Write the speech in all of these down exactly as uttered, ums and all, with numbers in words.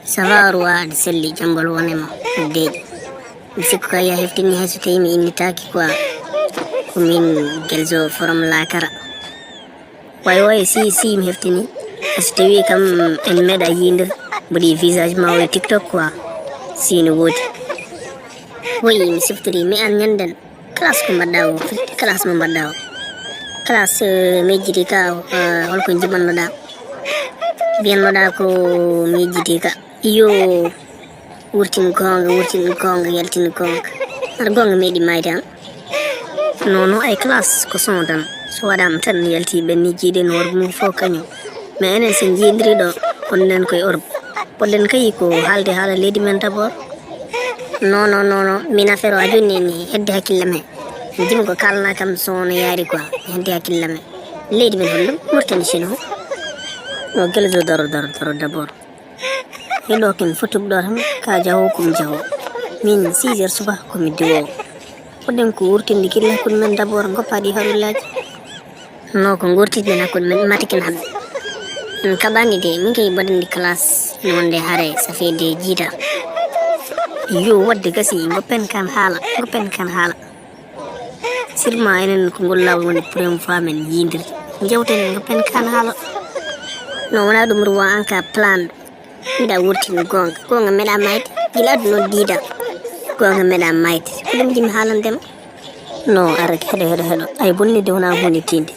Ça va, Roi, aɗa selli, jambol wone ma, deeƴi. Mi sikku ka ya heftini hay so tawi mi innitaaki quoi. Ko min Gelzo from Lakara. Way way, si, si, mi heftini. Hay so tawi kam en meeɗa yiindir, mboɗi visage ma o e TikTok quoi. Si no woodi. Woyi, mi siftori, mi an ñanden. Classe ko mbaɗɗa o, classe mo mbaɗɗa o. Classe, eh, miijiti ka, eh, holko jimannoɗa? Mbiyannoɗa ko miijiti ka. Iyo, wurtin goonga, wurtin goonga, yaltin goonga. Aɗa goonga meeɗi maayde an? Non, non, ay classe ko son tan. So waɗaama tan yalti ɓenni jiiɗen hoore mum fof kañum. Mais enen so njiidiri ɗo, wonɗen koye Europe. Poɗɗen kay ko haalde haala leydi men d'abord. Non, non, non, non. Min affaire o a jonni ni hedde hakkille me. Jimi ko kalna kam so no yaari quoi. Hedde hakkille me. Leydi men holɗum? Mauritanie chinois. No Gelzo daro, daro, daro d'abord. Heɗo ken fotuɓe ɗo tan ka jaho kum jaho. Min six heures suba ko mi diwowo. Poɗɗen ko wurtinde gilla hakkunde men d'abord goppaɗi harullaji. No ko ngurtitɗen hakkunde men matakin hamɓe. En kaɓani de, min kay mbaɗandi classe ene wonde hare ça fait de jiita. Yo, wadde gasi, goppen kan haala, goppen kan haala. Sûrement enen ko ngol laawol woni première fois men yiindirde. Jewten goppen kan haala. No wona ɗum Roi, an ka plan. Mbiɗa wurtini goonga. Goonga meɗa mayde. Gila aduna o diida. Goonga meɗa mayde. Ko ɗum jimi haalande ma. No, ara, heɗo, heɗo, heɗo. Ay, bonnide wona hunde tinde.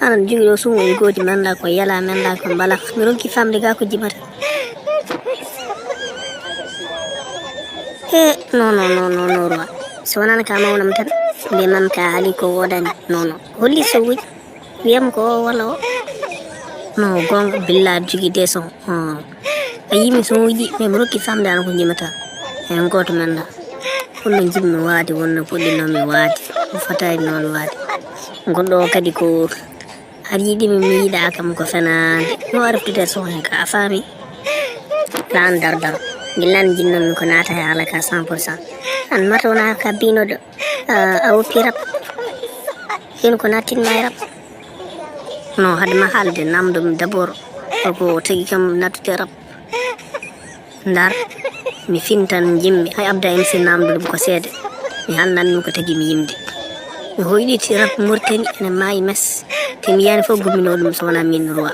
Aɗa jogii ɗo suumo e gooti, mi anndaa ko yala, mi anndaa ko mbala. Mi ronki famde ga ko jimata. E, non, non, non, non, non, Roi. So wonano ka mawnam tan, mbiya mam ka haali ko woodani. Non, non. Holli sowuji. Wiyam ko o walla o. No, goonga, billa aɗa jogii de son. Hmm. A yii mi sowuji, mais mi rokki famde an ko jimata. Hen gooto mi anndaa. Holno jimmi waade, wonno puɗɗinoomi waade. Mi fotaani noon waade. Goɗɗo o kadi ko aɗa yiɗi mi, mi yiɗaa kam ko fenaande. No a reftude son hen ka, a faami? Lan dar dar. Gillan jinnoomi ko naata e haala ka cent pour cent. An mata wona ka biinoɗo, ah, a woppi rap. Hen ko nattinma e rap. No, hade ma haalde, namdo mi d'abord. Ko tagi kam nattude rap. Ndar, mi fintan jimmi. Hay Abda M C namdo ɗum ko seede. Mi haalnan ɗum ko tagi mi yimde. Mi hoyɗiti rap Mauritanie ene maayi mes. Te mi yani fof gomino ɗum so wona min Roi.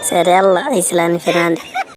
Seede Allah, ay silani fenaande.